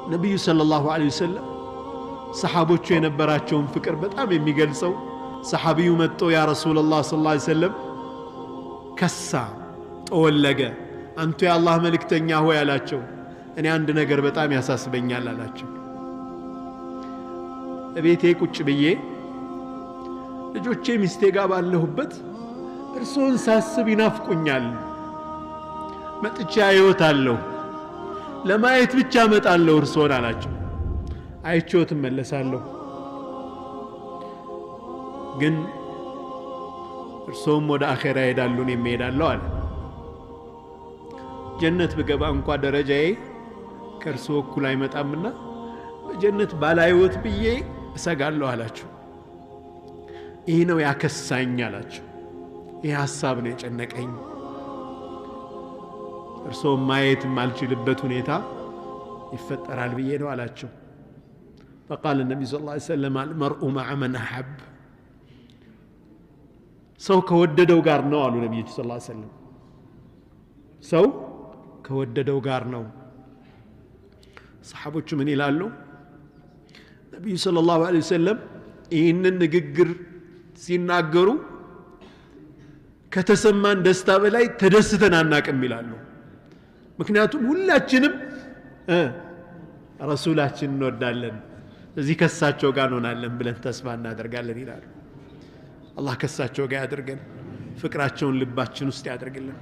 ነቢዩ ሰለላሁ ዐለይሂ ወሰለም ሰሓቦቹ የነበራቸውን ፍቅር በጣም የሚገልጸው፣ ሰሓቢዩ መጥቶ ያ ረሱለላህ ሰለላሁ ዐለይሂ ወሰለም ከሳ፣ ጠወለገ። አንቱ የአላህ መልእክተኛ ሆይ አላቸው፣ እኔ አንድ ነገር በጣም ያሳስበኛል አላቸው። እቤቴ ቁጭ ብዬ ልጆቼ ሚስቴ ጋር ባለሁበት እርስዎን ሳስብ ይናፍቁኛል። መጥቼ አየዎታለሁ፣ ለማየት ብቻ እመጣለሁ እርስዎን አላቸው። አይቼዎት እመለሳለሁ። ግን እርስዎም ወደ አኼራ ይሄዳሉ፣ እኔም እሄዳለሁ አለ። ጀነት ብገባ እንኳ ደረጃዬ ከእርስዎ እኩል አይመጣምና በጀነት ባላይዎት ብዬ እሰጋለሁ አላቸው። ይህ ነው ያከሳኝ አላቸው። ይህ ሐሳብ ነው የጨነቀኝ። እርስዎም ማየት የማልችልበት ሁኔታ ይፈጠራል ብዬ ነው አላቸው። ፈቃለ ነቢዩ ሰለላሁ ዐለይሂ ወሰለም አልመርኡ መዐ መን አሐብ፣ ሰው ከወደደው ጋር ነው አሉ ነቢዩ ሰለላሁ ዐለይሂ ወሰለም። ሰው ከወደደው ጋር ነው። ሰሓቦቹ ምን ይላሉ? ነቢዩ ሰለላሁ ዐለይሂ ወሰለም ይህንን ንግግር ሲናገሩ ከተሰማን ደስታ በላይ ተደስተን አናቅም ይላሉ። ምክንያቱም ሁላችንም ረሱላችን እንወዳለን፣ እዚህ ከሳቸው ጋር እንሆናለን ብለን ተስፋ እናደርጋለን ይላሉ። አላህ ከሳቸው ጋር ያድርገን፣ ፍቅራቸውን ልባችን ውስጥ ያድርግልን።